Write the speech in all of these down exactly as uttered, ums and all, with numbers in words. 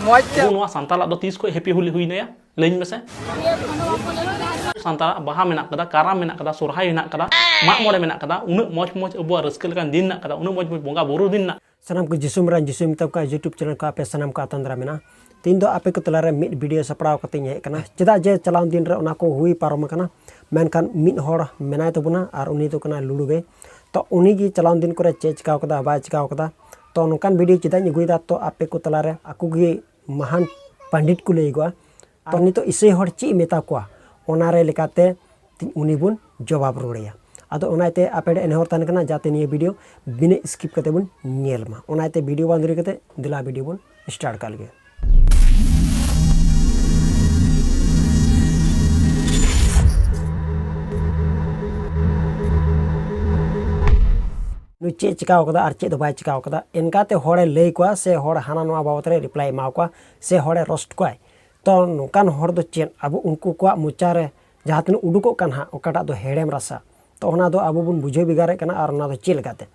ᱟᱵᱚ ᱱᱚᱣᱟ ᱥᱟᱱᱛᱟᱲᱟᱜ ᱫᱚ ᱛᱤᱥ ᱠᱷᱚᱱ ᱦᱮᱯᱤ ᱦᱳᱞᱤ ᱦᱩᱭᱱᱟᱭᱟ? ᱞᱟᱹᱭᱟᱹᱧ ᱢᱮᱥᱮ᱾ ᱥᱟᱱᱛᱟᱲᱟᱜ ᱵᱟᱦᱟ ᱢᱮᱱᱟᱜ ᱠᱟᱫᱟ, ᱠᱟᱨᱟᱢ ᱢᱮᱱᱟᱜ ᱠᱟᱫᱟ, ᱥᱚᱨᱦᱟᱭ ᱢᱮᱱᱟᱜ ᱠᱟᱫᱟ, ᱢᱟᱜ ᱢᱚᱬᱮ ᱢᱮᱱᱟᱜ ᱠᱟᱫᱟ, ᱩᱱᱟᱹᱜ ᱢᱚᱡᱽ ᱢᱚᱡᱽ ᱟᱵᱚᱣᱟᱜ ᱨᱟᱹᱥᱠᱟᱹ ᱞᱮᱠᱟᱱ ᱫᱤᱱ ᱢᱮᱱᱟᱜ ᱠᱟᱫᱟ, ᱩᱱᱟᱹᱜ ᱢᱚᱡᱽ ᱢᱚᱡᱽ ᱵᱚᱸᱜᱟ ᱵᱩᱨᱩ ᱫᱤᱱ ᱢᱮᱱᱟᱜ ᱠᱟᱫᱟ᱾ ᱥᱟᱱᱟᱢ ᱠᱚ ᱡᱤᱥᱩ ᱢᱮᱨᱟ ᱡᱤᱥᱩ ᱢᱮᱛᱟ ᱠᱚᱣᱟ YouTube channel ᱠᱚ ᱟᱯᱮ ᱥᱟᱱᱟᱢ ᱠᱚ ᱟᱛᱟᱝ ᱫᱟᱨᱟᱢ ᱢᱮᱱᱟᱜᱼᱟ᱾ ᱛᱮᱦᱮᱧ ᱫᱚ ᱟᱯᱮ ᱠᱚ ᱛᱟᱞᱟᱨᱮ ᱢᱤᱫ video ᱥᱟᱯᱲᱟᱣ ᱠᱟᱛᱮᱧ ᱦᱮᱡ ᱟᱠᱟᱱᱟ᱾ ᱪᱮᱫᱟᱜ ᱡᱮ ᱪᱟᱞᱟᱣ ᱫᱤᱱ ᱨᱮ ᱚᱱᱟ ᱠᱚ ᱦᱩᱭ ᱯᱟᱨᱚᱢ ᱟᱠᱟᱱᱟ, ᱢᱮᱱᱠᱷᱟᱱ ᱢᱤᱫ ᱦᱚᱲ ᱢᱮᱱᱟᱭ ᱛᱟᱵᱚᱱᱟ ᱟᱨ ᱩᱱᱤ ᱫᱚ ᱠᱟᱱᱟ ᱞᱩᱰᱩ ᱜᱟᱹᱭ᱾ ᱛᱚ ᱩᱱᱤ ᱜᱮ ᱪᱟᱞᱟᱣ ᱫᱤᱱ ᱠᱚᱨᱮ ᱪᱮᱫ ᱪᱤᱠᱟᱣ ᱠᱟᱫᱟ ᱵᱟᱭ ᱪᱤᱠᱟᱣ ᱠᱟᱫᱟ, ᱛᱚ ᱱᱚᱝᱠᱟᱱ video ᱪᱮᱫᱟᱜ ᱤᱧ ᱟᱹᱜᱩᱭᱮᱫᱟ? ᱛᱚ ᱟᱯᱮ ᱠᱚ ᱛᱟᱞᱟᱨᱮ ᱟᱠᱚ ᱜᱮ ᱢᱟᱦᱟᱱ ᱯᱟᱱᱰᱤᱛ ᱠᱚ ᱞᱟᱹᱭ ᱠᱚᱣᱟ᱾ ᱛᱚ ᱱᱤᱛᱚᱜ ᱤᱥᱟᱹᱭ ᱦᱚᱲ ᱪᱮᱫ ᱮ ᱢᱮᱛᱟ ᱠᱚᱣᱟ, ᱚᱱᱟ ᱨᱮ ᱞᱮᱠᱟᱛᱮ ᱩᱱᱤ ᱵᱚᱱ ᱡᱚᱵᱟᱵ ᱨᱩᱣᱟᱹᱲᱮᱭᱟ᱾ ᱟᱫᱚ ᱚᱱᱟᱛᱮ ᱟᱯᱮ ᱴᱷᱮᱱ ᱱᱮᱦᱚᱨ ᱛᱟᱦᱮᱱ ᱠᱟᱱᱟ, ᱡᱟᱛᱮ ᱱᱤᱭᱟᱹ video ᱵᱤᱱᱟᱹ skip ᱠᱟᱛᱮ ᱵᱚᱱ ᱧᱮᱞ ᱢᱟ᱾ ᱚᱱᱟᱛᱮ video ᱵᱟᱝ ᱫᱮᱨᱤ ᱠᱟᱛᱮ ᱫᱮᱞᱟ video ᱵᱚᱱ start ᱠᱟᱜ ᱞᱮᱜᱮ᱾ ᱱᱩᱭ ᱪᱮᱫ ᱪᱤᱠᱟᱣ ᱠᱟᱫᱟ ᱟᱨ ᱪᱮᱫ ᱫᱚ ᱵᱟᱭ ᱪᱤᱠᱟᱣ ᱠᱟᱫᱟ, ᱮᱱᱠᱟᱛᱮ ᱦᱚᱲᱮ ᱞᱟᱹᱭ ᱠᱚᱣᱟ ᱥᱮ ᱦᱚᱲ ᱦᱟᱱᱟ ᱱᱚᱣᱟ ᱵᱟᱵᱚᱛ ᱨᱮ reply ᱮᱢᱟᱣ ᱠᱚᱣᱟ ᱥᱮ ᱦᱚᱲᱮ roast ᱠᱚᱣᱟᱭ᱾ ᱛᱚ ᱱᱚᱝᱠᱟᱱ ᱦᱚᱲ ᱫᱚ ᱪᱮᱫ, ᱟᱵᱚ ᱩᱱᱠᱩ ᱠᱚᱣᱟᱜ ᱢᱚᱪᱟ ᱨᱮ ᱡᱟᱦᱟᱸ ᱛᱤᱱᱟᱹᱜ ᱩᱰᱩᱠᱚᱜ ᱠᱟᱱ ᱦᱟᱸᱜ, ᱚᱠᱟᱴᱟᱜ ᱫᱚ ᱦᱮᱲᱮᱢ ᱨᱟᱥᱟ, ᱛᱚ ᱚᱱᱟ ᱫᱚ ᱟᱵᱚ ᱵᱚᱱ ᱵᱩᱡᱷᱟᱹᱣ ᱵᱷᱮᱜᱟᱨᱮᱫ ᱠᱟᱱᱟ ᱟᱨ ᱚᱱᱟ ᱫᱚ ᱪᱮᱫ ᱞᱮᱠᱟᱛᱮ᱾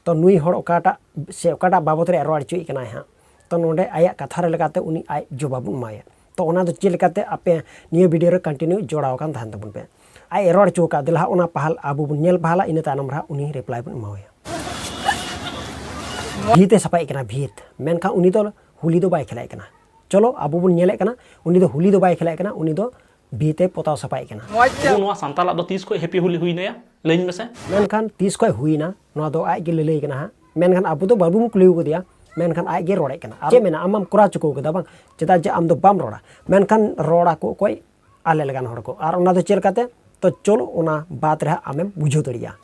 ᱛᱚ ᱱᱩᱭ ᱦᱚᱲ ᱚᱠᱟᱴᱟᱜ ᱥᱮ ᱚᱠᱟᱴᱟᱜ ᱵᱟᱵᱚᱛ ᱨᱮ ᱨᱚᱲ ᱦᱚᱪᱚᱭᱮᱫ ᱠᱟᱱᱟᱭ ᱦᱟᱸᱜ, ᱛᱚ ᱱᱚᱰᱮ ᱟᱭᱟᱜ ᱠᱟᱛᱷᱟ ᱨᱮ ᱞᱮᱠᱟᱛᱮ ᱩᱱᱤ ᱟᱡ ᱡᱚᱵᱟᱵ ᱵᱚᱱ ᱮᱢᱟᱭᱟ᱾ ᱛᱚ ᱚᱱᱟ ᱫᱚ ᱪᱮᱫ ᱞᱮᱠᱟᱛᱮ, ᱟᱯᱮ ᱱᱤᱭᱟᱹ video ᱨᱮ continue ᱡᱚᱲᱟᱣ ᱟᱠᱟᱱ ᱛᱟᱦᱮᱱ ᱛᱟᱵᱚᱱ ᱯᱮ᱾ ᱟᱡ ᱮ ᱨᱚᱲ ᱦᱚᱪᱚ ᱟᱠᱟᱫ, ᱫᱮᱞᱟ ᱦᱟᱸᱜ ᱚᱱᱟ ᱯᱟᱦᱟᱞ ᱟᱵᱚ ᱵᱚᱱ ᱧᱮᱞ ᱯᱟᱦᱟᱞᱟ, ᱤᱱᱟᱹ ᱛᱟᱭᱱᱚᱢ ᱨᱮ ᱦᱟᱸᱜ ᱩᱱᱤ reply ᱵᱚᱱ ᱮᱢᱟᱣᱟᱭᱟ᱾ ᱵᱷᱤᱛ ᱮ ᱥᱟᱯᱷᱟᱭᱮᱫ ᱠᱟᱱᱟ, ᱵᱷᱤᱛ, ᱢᱮᱱᱠᱷᱟᱱ ᱩᱱᱤ ᱫᱚ ᱦᱳᱞᱤ ᱫᱚ ᱵᱟᱭ ᱠᱷᱮᱞᱟᱭᱮᱫ ᱠᱟᱱᱟ᱾ ᱪᱚᱞᱚ ᱟᱵᱚ ᱵᱚᱱ ᱧᱮᱞᱮᱫ ᱠᱟᱱᱟ, ᱩᱱᱤ ᱫᱚ ᱦᱳᱞᱤ ᱫᱚ ᱵᱟᱭ ᱠᱷᱮᱞᱟᱭᱮᱫ ᱠᱟᱱᱟ, ᱩᱱᱤ ᱫᱚ ᱵᱷᱤᱛ ᱮ ᱯᱚᱛᱟᱣ ᱥᱟᱯᱷᱟᱭᱮᱫ ᱠᱟᱱᱟ᱾ ᱟᱵᱚ ᱱᱚᱣᱟ ᱥᱟᱱᱛᱟᱲᱟᱜ ᱫᱚ ᱛᱤᱥ ᱠᱷᱚᱱ ᱦᱮᱯᱤ ᱦᱳᱞᱤ ᱦᱩᱭᱱᱟᱭᱟ? ᱞᱟᱹᱭᱟᱹᱧ ᱢᱮᱥᱮ᱾ ᱢᱮᱱᱠᱷᱟᱱ ᱛᱤᱥ ᱠᱷᱚᱱ ᱦᱩᱭᱱᱟ, ᱱᱚᱣᱟ ᱫᱚ ᱟᱡ ᱜᱮ ᱞᱟᱹᱞᱟᱹᱭ ᱠᱟᱱᱟ ᱦᱟᱸᱜ᱾ ᱢᱮᱱᱠᱷᱟᱱ ᱟᱵᱚ ᱫᱚ ᱵᱟᱵᱚᱱ ᱠᱩᱞᱤ ᱠᱟᱫᱮᱭᱟ, ᱢᱮᱱᱠᱷᱟᱱ ᱟᱡ ᱜᱮ ᱨᱚᱲᱮᱫ ᱠᱟᱱᱟ᱾ ᱟᱨ ᱪᱮᱫ ᱢᱮᱱᱟ, ᱟᱢ ᱢᱟᱢ ᱠᱚᱨᱟᱣ ᱦᱚᱪᱚ ᱠᱟᱫᱟ ᱵᱟᱝ, ᱪᱮᱫᱟᱜ ᱡᱮ ᱟᱢ ᱫᱚ ᱵᱟᱢ ᱨᱚᱲᱟ? ᱢᱮᱱᱠᱷᱟᱱ ᱨᱚᱲ ᱟᱠᱚ ᱚᱠᱚᱭ? ᱟᱞᱮ ᱞᱮᱠᱟᱱ ᱦᱚᱲ ᱠᱚ᱾ ᱟᱨ ᱚᱱᱟ ᱫᱚ ᱪᱮᱫ ᱞᱮᱠᱟᱛᱮ? ᱛᱚ ᱪᱚᱞᱚ ᱚᱱᱟ ᱵᱟᱫ ᱨᱮ ᱦᱟᱸᱜ ᱟᱢᱮᱢ ᱵᱩᱡᱷᱟᱹᱣ ᱫᱟᱲᱮᱭᱟᱜᱼᱟ᱾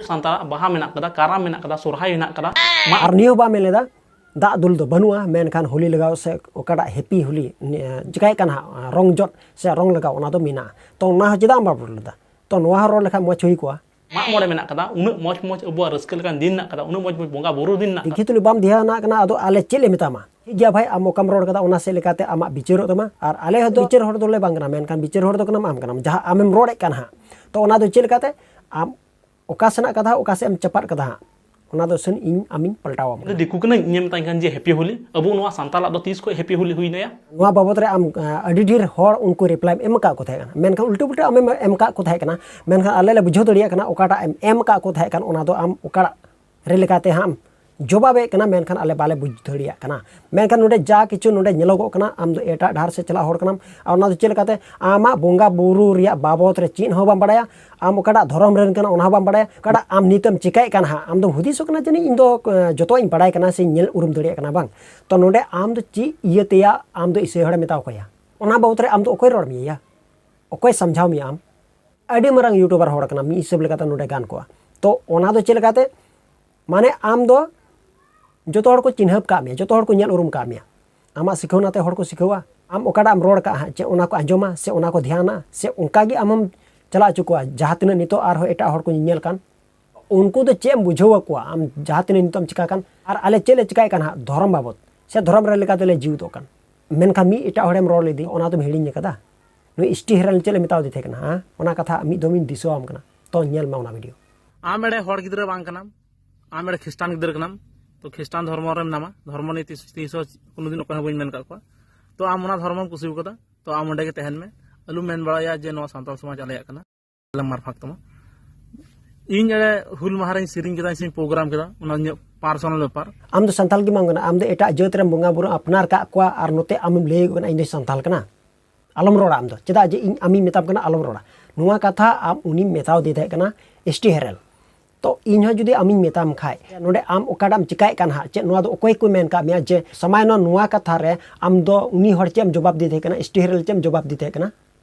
ᱥᱟᱱᱛᱟᱲᱟᱜ ᱵᱟᱦᱟ ᱢᱮᱱᱟᱜ ᱠᱟᱫᱟ, ᱠᱟᱨᱟᱢ ᱢᱮᱱᱟᱜ ᱠᱟᱫᱟ, ᱥᱚᱨᱦᱟᱭ ᱢᱮᱱᱟᱜ ᱠᱟᱫᱟ, ᱢᱟᱜ ᱟᱨ ᱱᱤᱭᱟᱹ ᱦᱚᱸ ᱵᱟᱢ ᱢᱮᱱ ᱞᱮᱫᱟ, ᱫᱟᱜ ᱫᱩᱞ ᱫᱚ ᱵᱟᱹᱱᱩᱜᱼᱟ, ᱢᱮᱱᱠᱷᱟᱱ ᱦᱳᱞᱤ ᱞᱟᱜᱟᱣ ᱥᱮ ᱚᱠᱟᱴᱟᱜ ᱦᱮᱯᱤ ᱦᱳᱞᱤ, ᱱᱤᱭᱟᱹ, ᱪᱤᱠᱟᱹᱭᱮᱫ ᱠᱟᱱ ᱦᱟᱸᱜ, ᱨᱚᱝ ᱡᱚᱫ ᱥᱮ ᱨᱚᱝ ᱞᱟᱜᱟᱣ, ᱚᱱᱟ ᱫᱚ ᱢᱮᱱᱟᱜᱼᱟ᱾ ᱛᱚ ᱱᱚᱣᱟ ᱦᱚᱸ ᱪᱮᱫᱟᱜ ᱮᱢ ᱵᱟᱢ ᱨᱚᱲ ᱞᱮᱫᱟ? ᱛᱚ ᱱᱚᱣᱟ ᱦᱚᱸ ᱨᱚᱲ ᱞᱮᱠᱷᱟᱱ ᱢᱚᱡᱽ ᱦᱩᱭ ᱠᱚᱜᱼᱟ᱾ ᱢᱟᱜ ᱢᱚᱬᱮ ᱢᱮᱱᱟᱜ ᱠᱟᱫᱟ, ᱩᱱᱟᱹᱜ ᱢᱚᱡᱽ ᱢᱚᱡᱽ ᱟᱵᱚᱣᱟᱜ ᱨᱟᱹᱥᱠᱟᱹ ᱞᱮᱠᱟᱱ ᱫᱤᱱ ᱢᱮᱱᱟᱜ ᱠᱟᱫᱟ, ᱩᱱᱟᱹᱜ ᱢᱚᱡᱽ ᱢᱚᱡᱽ ᱵᱚᱸᱜᱟ ᱵᱩᱨᱩ ᱫᱤᱱ ᱢᱮᱱᱟᱜ ᱠᱟᱫᱟ᱾ ᱫᱮᱠᱷᱤ ᱛᱩᱞᱤ ᱵᱟᱢ ᱫᱷᱮᱭᱟᱱᱟᱜ ᱠᱟᱱᱟ, ᱟᱫᱚ ᱟᱞᱮ ᱪᱮᱫ ᱞᱮ ᱢᱮᱛᱟᱢᱟ? ᱴᱷᱤᱠ ᱜᱮᱭᱟ ᱵᱷᱟᱭ, ᱟᱢ ᱚᱠᱟᱢ ᱨᱚᱲ ᱠᱟᱫᱟ ᱚᱱᱟ ᱥᱮᱫ ᱞᱮᱠᱟᱛᱮ ᱟᱢᱟᱜ ᱵᱤᱪᱟᱹᱨᱚᱜ ᱛᱟᱢᱟ, ᱟᱨ ᱟᱞᱮ ᱦᱚᱸ ᱵᱤᱪᱟᱹᱨ ᱦᱚᱲ ᱫᱚᱞᱮ ᱵᱟᱝ ᱠᱟᱱᱟ, ᱢᱮᱱᱠᱷᱟᱱ ᱵᱤᱪᱟᱹᱨ ᱦᱚᱲ ᱫᱚ ᱠᱟᱱᱟᱢ ᱟᱢ ᱠᱟᱱᱟᱢ, ᱡᱟᱦᱟᱸ ᱟᱢᱮᱢ ᱨᱚᱲᱮᱫ ᱠᱟᱱ ᱦᱟᱸᱜ᱾ ᱛᱚ ᱚᱱᱟ ᱫᱚ ᱪᱮᱫ ᱞᱮᱠᱟᱛᱮ ᱟᱢ ᱚᱠᱟ ᱥᱮᱱᱟᱜ ᱠᱟᱛᱷᱟ ᱚᱠᱟ ᱥᱮᱫ ᱮᱢ ᱪᱟᱯᱟᱫ ᱠᱟᱫᱟ ᱦᱟᱸᱜ, ᱚᱱᱟ ᱫᱚ ᱥᱮᱱ ᱤᱧ ᱟᱢᱤᱧ ᱯᱟᱞᱴᱟᱣᱟᱢ ᱠᱟᱱᱟ᱾ ᱫᱤᱠᱩ ᱠᱟᱱᱟᱹᱧ, ᱤᱧᱮᱢ ᱢᱮᱛᱟᱧ ᱠᱟᱱ ᱡᱮ ᱦᱮᱯᱤ ᱦᱳᱞᱤ, ᱟᱵᱚ ᱱᱚᱣᱟ ᱥᱟᱱᱛᱟᱞᱟᱜ ᱫᱚ ᱛᱤᱥ ᱠᱷᱚᱱ ᱦᱮᱯᱤ ᱦᱳᱞᱤ ᱦᱩᱭᱱᱟᱭᱟ? ᱱᱚᱣᱟ ᱵᱟᱵᱚᱫ ᱨᱮ ᱟᱢ ᱟᱹᱰᱤ ᱰᱷᱮᱨ ᱦᱚᱲ ᱩᱱᱠᱩ ᱨᱤᱯᱞᱟᱭ ᱮᱢ ᱟᱠᱟᱫ ᱠᱚ ᱛᱟᱦᱮᱸ ᱠᱟᱱᱟ, ᱢᱮᱱᱠᱷᱟᱱ ᱩᱞᱴᱟᱹ ᱯᱩᱞᱴᱟᱹ ᱟᱢᱮᱢ ᱮᱢ ᱟᱠᱟᱫ ᱠᱚ ᱛᱟᱦᱮᱸ ᱠᱟᱱᱟ᱾ ᱢᱮᱱᱠᱷᱟᱱ ᱟᱞᱮ ᱞᱮ ᱵᱩᱡᱷᱟᱹᱣ ᱫᱟᱲᱮᱭᱟᱜ ᱠᱟᱱᱟ ᱚᱠᱟᱴᱟᱜ ᱮᱢ ᱮᱢ ᱟᱠᱟᱫ ᱠᱚ ᱛᱟᱦᱮᱸ ᱠᱟᱱ, ᱚᱱᱟ ᱫᱚ ᱟᱢ ᱚᱠᱟᱴᱟᱜ ᱨᱮ ᱞᱮᱠᱟᱛᱮ ᱦᱟᱸᱜ ᱮᱢ ᱡᱚᱵᱟᱵᱮᱫ ᱠᱟᱱᱟ, ᱢᱮᱱᱠᱷᱟᱱ ᱟᱞᱮ ᱵᱟᱞᱮ ᱵᱩᱡᱽ ᱫᱟᱲᱮᱭᱟᱜ ᱠᱟᱱᱟ᱾ ᱢᱮᱱᱠᱷᱟᱱ ᱱᱚᱰᱮ ᱡᱟ ᱠᱤᱪᱷᱩ ᱱᱚᱰᱮ ᱧᱮᱞᱚᱜᱚᱜ ᱠᱟᱱᱟ, ᱟᱢ ᱫᱚ ᱮᱴᱟᱜ ᱰᱟᱦᱟᱨ ᱥᱮᱫ ᱪᱟᱞᱟᱜ ᱦᱚᱲ ᱠᱟᱱᱟᱢ᱾ ᱟᱨ ᱚᱱᱟ ᱫᱚ ᱪᱮᱫ ᱞᱮᱠᱟᱛᱮ ᱟᱢᱟᱜ ᱵᱚᱸᱜᱟ ᱵᱩᱨᱩ ᱨᱮᱭᱟᱜ ᱵᱟᱵᱚᱫ ᱨᱮ ᱪᱮᱫ ᱦᱚᱸ ᱵᱟᱢ ᱵᱟᱲᱟᱭᱟ, ᱟᱢ ᱚᱠᱟᱴᱟᱜ ᱫᱷᱚᱨᱚᱢ ᱨᱮᱱ ᱠᱟᱱᱟ ᱚᱱᱟ ᱦᱚᱸ ᱵᱟᱢ ᱵᱟᱲᱟᱭᱟ, ᱚᱠᱟᱴᱟᱜ ᱟᱢ ᱱᱤᱛᱮᱢ ᱪᱤᱠᱟᱹᱭᱮᱫ ᱠᱟᱱ ᱦᱟᱸᱜ, ᱟᱢ ᱫᱚᱢ ᱦᱩᱫᱤᱥᱚᱜ ᱠᱟᱱᱟ ᱡᱟᱹᱱᱤᱡ ᱤᱧ ᱫᱚ ᱡᱚᱛᱚᱣᱟᱜ ᱤᱧ ᱵᱟᱲᱟᱭ ᱠᱟᱱᱟ ᱥᱮᱧ ᱧᱮᱞ ᱩᱨᱩᱢ ᱫᱟᱲᱮᱭᱟᱜ ᱠᱟᱱᱟ, ᱵᱟᱝ? ᱛᱚ ᱱᱚᱰᱮ ᱟᱢ ᱫᱚ ᱪᱮᱫ ᱤᱭᱟᱹ ᱛᱮᱭᱟ ᱟᱢ ᱫᱚ ᱤᱥᱟᱹᱭ ᱦᱚᱲᱮ ᱢᱮᱛᱟᱣ ᱠᱚᱭᱟ? ᱚᱱᱟ ᱵᱟᱵᱚᱫ ᱨᱮ ᱟᱢ ᱫᱚ ᱚᱠᱚᱭ ᱨᱚᱲ ᱢᱮᱭᱟ? ᱚᱠᱚᱭ ᱥᱟᱢᱡᱷᱟᱣ ᱢᱮᱭᱟ ᱟᱢ? ᱟᱹᱰᱤ ᱢᱟᱨᱟᱝ ᱭᱩᱴᱩᱵᱟᱨ ᱦᱚᱲ ᱠᱟᱱᱟ, ᱢᱤᱫ ᱦᱤᱥᱟᱹᱵ ᱞᱮᱠᱟᱛᱮ ᱱᱚᱰᱮ ᱜᱟᱱ ᱠᱚᱜᱼᱟ᱾ ᱛᱚ ᱚᱱᱟ ᱫᱚ ᱪᱮᱫ ᱞᱮᱠᱟᱛᱮ? ᱢᱟᱱᱮ ᱟᱢ ᱫᱚ ᱡᱚᱛᱚ ᱦᱚᱲ ᱠᱚ ᱪᱤᱱᱦᱟᱹᱯ ᱠᱟᱜ ᱢᱮᱭᱟ, ᱡᱚᱛᱚ ᱦᱚᱲ ᱠᱚ ᱧᱮᱞ ᱩᱨᱩᱢ ᱠᱟᱜ ᱢᱮᱭᱟ, ᱟᱢᱟᱜ ᱥᱤᱠᱷᱟᱹᱣᱱᱟ ᱛᱮ ᱦᱚᱲ ᱠᱚ ᱥᱤᱠᱷᱟᱹᱣᱟ, ᱟᱢ ᱚᱠᱟᱴᱟᱜ ᱮᱢ ᱨᱚᱲ ᱠᱟᱜᱼᱟ ᱦᱟᱸᱜ, ᱪᱮᱫ ᱚᱱᱟ ᱠᱚ ᱟᱸᱡᱚᱢᱟ ᱥᱮ ᱚᱱᱟ ᱠᱚ ᱫᱷᱮᱭᱟᱱᱟ ᱥᱮ ᱚᱱᱠᱟ ᱜᱮ ᱟᱢᱮᱢ ᱪᱟᱞᱟᱣ ᱦᱚᱪᱚ ᱠᱚᱣᱟ? ᱡᱟᱦᱟᱸ ᱛᱤᱱᱟᱹᱜ ᱱᱤᱛᱚᱜ ᱟᱨᱦᱚᱸ ᱮᱴᱟᱜ ᱦᱚᱲ ᱠᱚ ᱧᱮᱧᱮᱞ ᱠᱟᱱ, ᱩᱱᱠᱩ ᱫᱚ ᱪᱮᱫ ᱮᱢ ᱵᱩᱡᱷᱟᱹᱣ ᱟᱠᱚᱣᱟ ᱟᱢ ᱡᱟᱦᱟᱸ ᱛᱤᱱᱟᱹᱜ ᱱᱤᱛᱚᱜ ᱮᱢ ᱪᱤᱠᱟ ᱠᱟᱱ? ᱟᱨ ᱟᱞᱮ ᱪᱮᱫ ᱞᱮ ᱪᱤᱠᱟᱭ ᱠᱟᱱ ᱦᱟᱸᱜ ᱫᱷᱚᱨᱚᱢ ᱵᱟᱵᱚᱛ ᱥᱮ ᱫᱷᱚᱨᱚᱢ ᱨᱮ ᱞᱮᱠᱟ ᱛᱮᱞᱮ ᱡᱤᱣᱤᱫᱚᱜ ᱠᱟᱱ? ᱢᱮᱱᱠᱷᱟᱱ ᱢᱤᱫ ᱮᱴᱟᱜ ᱦᱚᱲᱮᱢ ᱨᱚᱲ ᱞᱮᱫᱮ, ᱚᱱᱟ ᱫᱚᱢ ᱦᱤᱲᱤᱧ ᱟᱠᱟᱫᱟ? ᱱᱩᱭ ᱮᱥ ᱴᱤ ᱦᱮᱨᱮᱞ ᱪᱮᱫ ᱮ ᱢᱮᱛᱟᱣ ᱫᱮ ᱛᱟᱦᱮᱸ ᱠᱟᱱᱟ? ᱦᱮᱸ, ᱚᱱᱟ ᱠᱟᱛᱷᱟ ᱢᱤᱫ ᱫᱚᱢᱤᱧ ᱫᱤᱥᱟᱹᱣᱟᱢ ᱠᱟᱱᱟ, ᱛᱚ ᱧᱮᱞ ᱢᱮ ᱚᱱᱟ ᱵᱷᱤᱰᱤᱭᱳ᱾ ᱟᱢ ᱮᱲᱮ ᱦᱚᱲ ᱜᱤᱫᱽᱨᱟᱹ ᱵᱟᱝ ᱠᱟᱱᱟᱢ, ᱟᱢ ᱮᱲᱮ ᱠᱷᱨᱤᱥᱴᱟᱱ ᱜᱤᱫᱽᱨᱟᱹ ᱠᱟᱱᱟᱢ᱾ ᱛᱚ ᱠᱷᱨᱤᱥᱴᱟᱱ ᱫᱷᱚᱨᱢᱚ ᱨᱮ ᱢᱮᱱᱟᱢᱟ, ᱫᱷᱚᱨᱢᱚ ᱱᱤᱭᱮ ᱛᱤᱥ ᱛᱤᱥ ᱦᱚᱸ ᱠᱳᱱᱳ ᱫᱤᱱ ᱚᱠᱚᱭ ᱦᱚᱸ ᱵᱟᱹᱧ ᱢᱮᱱ ᱟᱠᱟᱫ ᱠᱚᱣᱟ᱾ ᱛᱚ ᱟᱢ ᱚᱱᱟ ᱫᱷᱚᱨᱢᱚᱢ ᱠᱩᱥᱤ ᱠᱟᱫᱟ, ᱛᱚ ᱟᱢ ᱚᱸᱰᱮ ᱜᱮ ᱛᱟᱦᱮᱱ ᱢᱮ, ᱟᱞᱚᱢ ᱢᱮᱱ ᱵᱟᱲᱟᱭᱟ ᱡᱮ ᱱᱚᱣᱟ ᱥᱟᱱᱛᱟᱲ ᱥᱚᱢᱟᱡᱽ ᱟᱞᱮᱭᱟᱜ ᱠᱟᱱᱟ᱾ ᱟᱞᱮ ᱢᱟᱨᱯᱷᱟᱜ ᱛᱟᱢᱟ᱾ ᱤᱧ ᱮᱲᱮ ᱦᱩᱞ ᱢᱟᱦᱟ ᱨᱮᱧ ᱥᱮᱨᱮᱧ ᱠᱮᱫᱟ, ᱥᱮᱧ ᱯᱨᱳᱜᱨᱟᱢ ᱠᱮᱫᱟ, ᱚᱱᱟ ᱤᱧᱟᱹᱜ ᱯᱟᱨᱥᱚᱱᱟᱞ ᱵᱮᱯᱟᱨ᱾ ᱟᱢ ᱫᱚ ᱥᱟᱱᱛᱟᱞ ᱜᱮ ᱵᱟᱝ ᱠᱟᱱᱟ, ᱟᱢ ᱫᱚ ᱮᱴᱟᱜ ᱡᱟᱹᱛ ᱨᱮᱱ ᱵᱚᱸᱜᱟ ᱵᱩᱨᱩ ᱟᱯᱱᱟᱨ ᱠᱟᱜ ᱠᱚᱣᱟ ᱟᱨ ᱱᱚᱛᱮ ᱟᱢᱮᱢ ᱞᱟᱹᱭ ᱠᱟᱱᱟ ᱤᱧ ᱫᱚ ᱥᱟᱱᱛᱟᱞ ᱠᱟᱱᱟ᱾ ᱟᱞᱚᱢ ᱨᱚᱲᱟ ᱟᱢ ᱫᱚ, ᱪᱮᱫᱟᱜ ᱡᱮ ᱤᱧ ᱟᱢᱤᱧ ᱢᱮᱛᱟᱢ ᱠᱟᱱᱟ ᱟᱞᱚᱢ ᱨᱚᱲᱟ᱾ ᱱᱚᱣᱟ ᱠᱟᱛᱷᱟ ᱟᱢ ᱩᱱᱤᱢ ᱢᱮᱛᱟᱣ ᱫᱮ ᱛᱟᱦᱮᱸ ᱠᱟᱱᱟ ᱮᱥ ᱴᱤ ᱦᱮᱨᱮᱞ᱾ ᱛᱚ ᱤᱧ ᱦᱚᱸ ᱡᱩᱫᱤ ᱟᱢᱤᱧ ᱢᱮᱛᱟᱢ ᱠᱷᱟᱡ ᱱᱚᱰᱮ ᱟᱢ ᱚᱠᱟᱴᱟᱜ ᱮᱢ ᱪᱤᱠᱟᱭᱮᱫ ᱠᱟᱱ ᱦᱟᱸᱜ, ᱪᱮᱫ ᱱᱚᱣᱟ ᱫᱚ ᱚᱠᱚᱭ ᱠᱚ ᱢᱮᱱ ᱠᱟᱜ ᱢᱮᱭᱟ ᱡᱮ ᱥᱟᱢᱟᱭᱱᱚ ᱱᱚᱣᱟ ᱠᱟᱛᱷᱟ ᱨᱮ ᱟᱢ ᱫᱚ ᱩᱱᱤ ᱦᱚᱲ ᱪᱮᱫ ᱮᱢ ᱡᱚᱵᱟᱵ ᱫᱮ ᱛᱟᱦᱮᱸ ᱠᱟᱱᱟ, ᱮᱥ ᱴᱤ ᱦᱮᱨᱮᱞ ᱪᱮᱫ ᱮᱢ ᱡᱚᱵᱟᱵ ᱫᱮ ᱛᱟᱦᱮᱸ ᱠᱟᱱᱟ?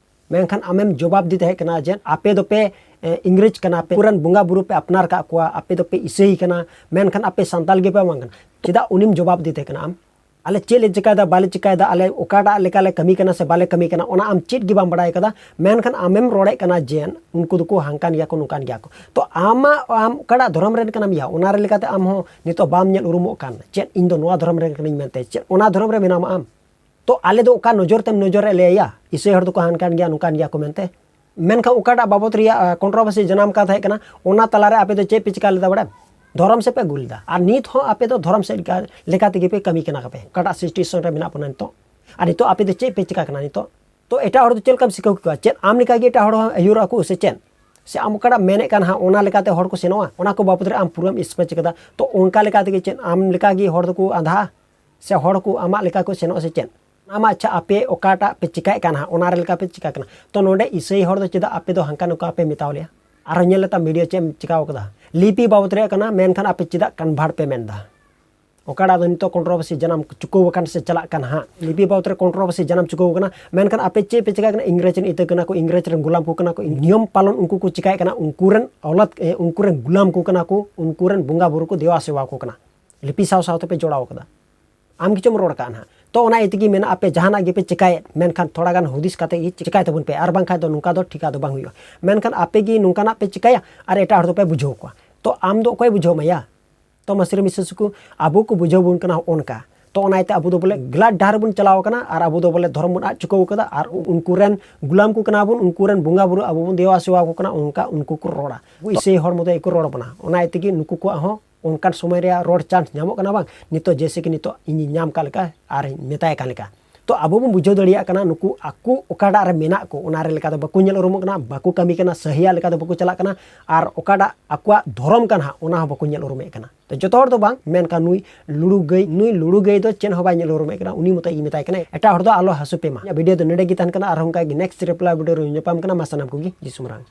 ᱢᱮᱱᱠᱷᱟᱱ ᱟᱢᱮᱢ ᱡᱚᱵᱟᱵ ᱫᱮ ᱛᱟᱦᱮᱸ ᱠᱟᱱᱟ ᱡᱮ ᱟᱯᱮ ᱫᱚᱯᱮ ᱮ, ᱤᱝᱨᱮᱡᱽ ᱠᱟᱱᱟ ᱯᱮ, ᱟᱠᱚᱨᱮᱱ ᱵᱚᱸᱜᱟ ᱵᱩᱨᱩ ᱯᱮ ᱟᱯᱱᱟᱨ ᱠᱟᱜ ᱠᱚᱣᱟ, ᱟᱯᱮ ᱫᱚᱯᱮ ᱤᱥᱟᱹᱭ ᱠᱟᱱᱟ, ᱢᱮᱱᱠᱷᱟᱱ ᱟᱯᱮ ᱥᱟᱱᱛᱟᱞ ᱜᱮᱯᱮ ᱵᱟᱝ ᱠᱟᱱᱟ᱾ ᱪᱮᱫᱟᱜ ᱩᱱᱤᱢ ᱡᱚᱵᱟᱵ ᱫᱮ ᱛᱟᱦᱮᱸ ᱠᱟᱱᱟ ᱟᱢ? ᱟᱞᱮ ᱪᱮᱫ ᱞᱮ ᱪᱤᱠᱟᱭᱮᱫᱟ ᱵᱟᱞᱮ ᱪᱤᱠᱟᱭᱮᱫᱟ, ᱟᱞᱮ ᱚᱠᱟᱴᱟᱜ ᱞᱮᱠᱟᱞᱮ ᱠᱟᱹᱢᱤ ᱠᱟᱱᱟ ᱥᱮ ᱵᱟᱞᱮ ᱠᱟᱹᱢᱤ ᱠᱟᱱᱟ, ᱚᱱᱟ ᱟᱢ ᱪᱮᱫ ᱜᱮ ᱵᱟᱢ ᱵᱟᱲᱟᱭ ᱠᱟᱫᱟ᱾ ᱢᱮᱱᱠᱷᱟᱱ ᱟᱢᱮᱢ ᱨᱚᱲᱮᱫ ᱠᱟᱱᱟ ᱡᱮ ᱩᱱᱠᱩ ᱫᱚᱠᱚ ᱦᱟᱝᱠᱟᱱ ᱜᱮᱭᱟ ᱠᱚ, ᱱᱚᱝᱠᱟᱱ ᱜᱮᱭᱟ ᱠᱚ᱾ ᱛᱚ ᱟᱢᱟᱜ, ᱟᱢ ᱚᱠᱟᱴᱟᱜ ᱫᱷᱚᱨᱚᱢ ᱨᱮᱱ ᱠᱟᱱᱟᱢ ᱭᱟ, ᱚᱱᱟ ᱨᱮ ᱞᱮᱠᱟᱛᱮ ᱟᱢ ᱦᱚᱸ ᱱᱤᱛᱚᱜ ᱵᱟᱢ ᱧᱮᱞ ᱩᱨᱩᱢᱚᱜ ᱠᱟᱱ, ᱪᱮᱫ ᱤᱧ ᱫᱚ ᱱᱚᱣᱟ ᱫᱷᱚᱨᱚᱢ ᱨᱮᱱ ᱠᱟᱹᱱᱟᱹᱧ ᱢᱮᱱᱛᱮ, ᱪᱮᱫ ᱚᱱᱟ ᱫᱷᱚᱨᱚᱢ ᱨᱮ ᱢᱮᱱᱟᱢᱟ ᱟᱢ? ᱛᱚ ᱟᱞᱮ ᱫᱚ ᱚᱠᱟ ᱱᱚᱡᱚᱨ ᱛᱮᱢ ᱱᱚᱡᱚᱨᱮᱫ ᱞᱮᱭᱟ? ᱤᱥᱟᱹᱭ ᱦᱚᱲ ᱫᱚᱠᱚ ᱦᱟᱱᱠᱟᱱ ᱜᱮᱭᱟ, ᱱᱚᱝᱠᱟᱱ ᱜᱮᱭᱟ ᱠᱚ ᱢᱮᱱᱛᱮ᱾ ᱢᱮᱱᱠᱷᱟᱱ ᱚᱠᱟᱴᱟᱜ ᱵᱟᱵᱚᱛ ᱨᱮᱭᱟᱜ ᱠᱚᱱᱴᱨᱳᱵᱷᱟᱨᱥᱤ ᱡᱟᱱᱟᱢ ᱠᱟᱱ ᱛᱟᱦᱮᱸ ᱠᱟᱱᱟ, ᱚᱱᱟ ᱛᱟᱞᱟᱨᱮ ᱟᱯᱮ ᱫᱚ ᱪᱮᱫ ᱯᱮ ᱪᱤᱠᱟ ᱞᱮᱫᱟ ᱵᱟᱲᱟᱭᱟᱢ? ᱫᱷᱚᱨᱚᱢ ᱥᱮᱫ ᱯᱮ ᱟᱹᱜᱩ ᱞᱮᱫᱟ᱾ ᱟᱨ ᱱᱤᱛ ᱦᱚᱸ ᱟᱯᱮ ᱫᱚ ᱫᱷᱚᱨᱚᱢ ᱥᱮᱫ ᱞᱮᱠᱟ, ᱞᱮᱠᱟ ᱛᱮᱜᱮ ᱯᱮ ᱠᱟᱹᱢᱤ ᱠᱟᱱᱟ ᱯᱮ, ᱚᱠᱟᱴᱟᱜ situation ᱨᱮ ᱢᱮᱱᱟᱜ ᱵᱚᱱᱟ ᱱᱤᱛᱚᱜ᱾ ᱟᱨ ᱱᱤᱛᱚᱜ ᱟᱯᱮ ᱫᱚ ᱪᱮᱫ ᱯᱮ ᱪᱤᱠᱟ ᱠᱟᱱᱟ ᱱᱤᱛᱚᱜ? ᱛᱚ ᱮᱴᱟᱜ ᱦᱚᱲ ᱫᱚ ᱪᱮᱫ ᱞᱮᱠᱟᱢ ᱥᱤᱠᱷᱟᱹᱣ ᱠᱮᱠᱚᱣᱟ? ᱪᱮᱫ ᱟᱢ ᱞᱮᱠᱟ ᱜᱮ ᱮᱴᱟᱜ ᱦᱚᱲ ᱦᱚᱸ ᱟᱹᱭᱩᱨᱚᱜ ᱟᱠᱚ ᱥᱮ ᱪᱮᱫ? ᱥᱮ ᱟᱢ ᱚᱠᱟᱴᱟᱜ ᱢᱮᱱᱮᱫ ᱠᱟᱱ ᱦᱟᱸᱜ, ᱚᱱᱟ ᱞᱮᱠᱟᱛᱮ ᱦᱚᱲ ᱠᱚ ᱥᱮᱱᱚᱜᱼᱟ? ᱚᱱᱟ ᱠᱚ ᱵᱟᱵᱚᱫ ᱨᱮ ᱟᱢ ᱯᱩᱨᱟᱹᱢ ᱥᱯᱮᱪ ᱠᱟᱫᱟ᱾ ᱛᱚ ᱚᱱᱠᱟ ᱞᱮᱠᱟ ᱛᱮᱜᱮ ᱪᱮᱫ ᱟᱢ ᱞᱮᱠᱟ ᱜᱮ ᱦᱚᱲ ᱫᱚᱠᱚ ᱟᱸᱫᱷᱟᱜᱼᱟ? ᱥᱮ ᱦᱚᱲ ᱠᱚ ᱟᱢᱟᱜ ᱞᱮᱠᱟ ᱠᱚ ᱥᱮᱱᱚᱜᱼᱟ ᱥᱮ ᱪᱮᱫ? ᱟᱢᱟᱜ ᱟᱪᱪᱷᱟ, ᱟᱯᱮ ᱚᱠᱟᱴᱟᱜ ᱯᱮ ᱪᱤᱠᱟᱭᱮᱫ ᱠᱟᱱ ᱦᱟᱸᱜ, ᱚᱱᱟ ᱨᱮ ᱞᱮᱠᱟ ᱯᱮ ᱪᱤᱠᱟ ᱠᱟᱱᱟ᱾ ᱛᱚ ᱱᱚᱰᱮ ᱤᱥᱟᱹᱭ ᱦᱚᱲ ᱫᱚ ᱪᱮᱫᱟᱜ ᱟᱯᱮ ᱫᱚ ᱦᱟᱱᱠᱟ ᱱᱚᱝᱠᱟ ᱯᱮ ᱢᱮᱛᱟᱣ ᱞᱮᱭᱟ? ᱟᱨᱦᱚᱸ ᱧᱮᱞ ᱞᱮᱛᱟᱢ ᱵᱷᱤᱰᱤᱭᱳ ᱪᱮᱫ ᱮᱢ ᱪᱤᱠᱟᱣ ᱠᱟᱫᱟ᱾ ᱞᱤᱯᱤ ᱵᱟᱵᱚᱫ ᱨᱮᱭᱟᱜ ᱠᱟᱱᱟ, ᱢᱮᱱᱠᱷᱟᱱ ᱟᱯᱮ ᱪᱮᱫᱟᱜ convert ᱯᱮ ᱢᱮᱱ ᱮᱫᱟ? ᱚᱠᱟᱴᱟᱜ ᱫᱚ ᱱᱤᱛᱚᱜ controversy ᱡᱟᱱᱟᱢ ᱪᱩᱠᱟᱹᱣ ᱟᱠᱟᱱ ᱥᱮ ᱪᱟᱞᱟᱜ ᱠᱟᱱ ᱦᱟᱸᱜ, ᱞᱤᱯᱤ ᱵᱟᱵᱚᱫ ᱨᱮ controversy ᱡᱟᱱᱟᱢ ᱪᱩᱠᱟᱹᱣ ᱟᱠᱟᱱᱟ, ᱢᱮᱱᱠᱷᱟᱱ ᱟᱯᱮ ᱪᱮᱫ ᱯᱮ ᱪᱤᱠᱟᱹ ᱠᱟᱱᱟ? ᱤᱝᱨᱮᱡᱽ ᱨᱮᱱ ᱤᱛᱟᱹ ᱠᱟᱱᱟ ᱠᱚ, ᱤᱝᱨᱮᱡᱽ ᱨᱮᱱ ᱜᱩᱞᱟᱢ ᱠᱚ ᱠᱟᱱᱟ ᱠᱚ, ᱱᱤᱭᱚᱢ ᱯᱟᱞᱚᱱ ᱩᱱᱠᱩ ᱠᱚ ᱪᱤᱠᱟᱭᱮᱫ ᱠᱟᱱᱟ, ᱩᱱᱠᱩ ᱨᱮᱱ ᱟᱣᱞᱟᱫ, ᱮ, ᱩᱱᱠᱩ ᱨᱮᱱ ᱜᱩᱞᱟᱢ ᱠᱚ ᱠᱟᱱᱟ ᱠᱚ, ᱩᱱᱠᱩ ᱨᱮᱱ ᱵᱚᱸᱜᱟ ᱵᱩᱨᱩ ᱠᱚ ᱫᱮᱣᱟ ᱥᱮᱣᱟ ᱠᱚ ᱠᱟᱱᱟ᱾ ᱞᱤᱯᱤ ᱥᱟᱶ ᱥᱟᱶ ᱛᱮᱯᱮ ᱡᱚᱲᱟᱣ ᱠᱟᱫᱟ᱾ ᱟᱢ ᱜᱮᱪᱚᱢ ᱨᱚᱲ ᱠᱟᱜᱼᱟ ᱱᱟᱦᱟᱜ᱾ ᱛᱚ ᱚᱱᱟ ᱤᱭᱟᱹ ᱛᱮᱜᱮ ᱢᱮᱱᱟ, ᱟᱯᱮ ᱡᱟᱦᱟᱱᱟᱜ ᱜᱮᱯᱮ ᱪᱤᱠᱟᱭᱮᱫ, ᱢᱮᱱᱠᱷᱟᱱ ᱛᱷᱚᱲᱟ ᱜᱟᱱ ᱦᱩᱫᱤᱥ ᱠᱟᱛᱮ ᱜᱮ ᱪᱤᱠᱟᱭ ᱛᱟᱵᱚᱱ ᱯᱮ, ᱟᱨ ᱵᱟᱝᱠᱷᱟᱱ ᱫᱚ ᱱᱚᱝᱠᱟ ᱫᱚ ᱴᱷᱤᱠᱟ ᱫᱚ ᱵᱟᱝ ᱦᱩᱭᱩᱜᱼᱟ᱾ ᱢᱮᱱᱠᱷᱟᱱ ᱟᱯᱮ ᱜᱮ ᱱᱚᱝᱠᱟᱱᱟᱜ ᱯᱮ ᱪᱤᱠᱟᱭᱟ ᱟᱨ ᱮᱴᱟᱜ ᱦᱚᱲ ᱫᱚᱯᱮ ᱵᱩᱡᱷᱟᱹᱣ ᱠᱚᱣᱟ᱾ ᱛᱚ ᱟᱢ ᱫᱚ ᱚᱠᱚᱭ ᱵᱩᱡᱷᱟᱹᱣ ᱢᱮᱭᱟ? ᱛᱚ ᱢᱟᱥᱨᱤ ᱢᱤᱥᱨᱤ ᱥᱩᱠᱩ, ᱟᱵᱚ ᱠᱚ ᱵᱩᱡᱷᱟᱹᱣ ᱵᱚᱱ ᱠᱟᱱᱟ ᱚᱱᱠᱟ᱾ ᱛᱚ ᱚᱱᱟ ᱤᱭᱟᱹᱛᱮ ᱟᱵᱚ ᱫᱚ ᱵᱚᱞᱮ ᱜᱞᱟᱰ ᱰᱟᱦᱟᱨ ᱵᱚᱱ ᱪᱟᱞᱟᱣ ᱠᱟᱱᱟ ᱟᱨ ᱟᱵᱚ ᱫᱚ ᱵᱚᱞᱮ ᱫᱷᱚᱨᱚᱢ ᱵᱚᱱ ᱟᱫ ᱪᱩᱠᱟᱹᱣ ᱠᱟᱫᱟ ᱟᱨ ᱩᱱᱠᱩ ᱨᱮᱱ ᱜᱩᱞᱟᱢ ᱠᱚ ᱠᱟᱱᱟ ᱵᱚᱱ, ᱩᱱᱠᱩ ᱨᱮᱱ ᱵᱚᱸᱜᱟ ᱵᱩᱨᱩ ᱟᱵᱚ ᱵᱚᱱ ᱫᱮᱣᱟ ᱥᱮᱣᱟ ᱟᱠᱚ ᱠᱟᱱᱟ, ᱚᱱᱠᱟ ᱩᱱᱠᱩ ᱠᱚ ᱨᱚᱲᱟ᱾ ᱩᱱᱠᱩ ᱤᱥᱟᱹᱭ ᱦᱚᱲ ᱢᱚᱛᱚ ᱜᱮᱠᱚ ᱨᱚᱲ ᱵᱚᱱᱟ᱾ ᱚᱱᱟ ᱤᱭᱟᱹ ᱛᱮᱜᱮ ᱱᱩᱠᱩ ᱠᱚᱣᱟᱜ ᱦᱚᱸ ᱚᱱᱠᱟᱱ ᱥᱚᱢᱚᱭ ᱨᱮᱭᱟᱜ ᱨᱚᱲ ᱪᱟᱱᱥ ᱧᱟᱢᱚᱜ ᱠᱟᱱᱟ ᱵᱟᱝ? ᱱᱤᱛᱚᱜ ᱡᱮᱭᱥᱮ ᱠᱤ ᱱᱤᱛᱚᱜ ᱤᱧᱤᱧ ᱧᱟᱢ ᱠᱟᱜ ᱞᱮᱠᱟ ᱟᱨᱤᱧ ᱢᱮᱛᱟᱭ ᱠᱟᱱ ᱞᱮᱠᱟ᱾ ᱛᱚ ᱟᱵᱚ ᱵᱚᱱ ᱵᱩᱡᱷᱟᱹᱣ ᱫᱟᱲᱮᱭᱟᱜ ᱠᱟᱱᱟ ᱱᱩᱠᱩ ᱟᱠᱚ ᱚᱠᱟᱴᱟᱜ ᱨᱮ ᱢᱮᱱᱟᱜ ᱠᱚ ᱚᱱᱟ ᱨᱮ ᱞᱮᱠᱟ ᱫᱚ ᱵᱟᱠᱚ ᱧᱮᱞ ᱩᱨᱩᱢᱚᱜ ᱠᱟᱱᱟ, ᱵᱟᱠᱚ ᱠᱟᱹᱢᱤ ᱠᱟᱱᱟ, ᱥᱟᱹᱦᱤᱭᱟᱜ ᱞᱮᱠᱟ ᱫᱚ ᱵᱟᱠᱚ ᱪᱟᱞᱟᱜ ᱠᱟᱱᱟ, ᱟᱨ ᱚᱠᱟᱴᱟᱜ ᱟᱠᱚᱣᱟᱜ ᱫᱷᱚᱨᱚᱢ ᱠᱟᱱᱟ ᱦᱟᱸᱜ ᱚᱱᱟ ᱦᱚᱸ ᱵᱟᱠᱚ ᱧᱮᱞ ᱩᱨᱩᱢᱮᱫ ᱠᱟᱱᱟ᱾ ᱛᱚ ᱡᱚᱛᱚ ᱦᱚᱲ ᱫᱚ ᱵᱟᱝ, ᱢᱮᱱᱠᱷᱟᱱ ᱱᱩᱭ ᱞᱩᱲᱩ ᱜᱟᱹᱭ, ᱱᱩᱭ ᱞᱩᱲᱩ ᱜᱟᱹᱭ ᱫᱚ ᱪᱮᱫ ᱦᱚᱸ ᱵᱟᱭ ᱧᱮᱞ ᱩᱨᱩᱢᱮᱫ ᱠᱟᱱᱟ, ᱩᱱᱤ ᱢᱚᱛᱚ ᱤᱧ ᱢᱮᱛᱟᱭ ᱠᱟᱱᱟ᱾ ᱮᱴᱟᱜ ᱦᱚᱲ ᱫᱚ ᱟᱞᱚ ᱦᱟᱹᱥᱩ ᱯᱮ ᱢᱟ᱾ ᱤᱧᱟᱹᱜ ᱵᱷᱤᱰᱤᱭᱳ ᱫᱚ ᱱᱚᱰᱮ ᱜᱮ ᱛᱟᱦᱮᱱ ᱠᱟᱱᱟ, ᱟᱨᱦᱚᱸ ᱚᱱᱠᱟ ᱜᱮ ᱱᱮᱠᱥᱴ ᱨᱤᱯᱞᱟᱭ ᱵᱷᱤᱰᱤᱭᱳ ᱨᱮ ᱧᱟᱯᱟᱢ ᱠᱟᱱᱟ᱾ ᱢᱟ ᱥᱟᱱᱟᱢ ᱠᱚᱜᱮ ᱡᱤᱥᱩ ᱢᱟᱨᱟᱝ᱾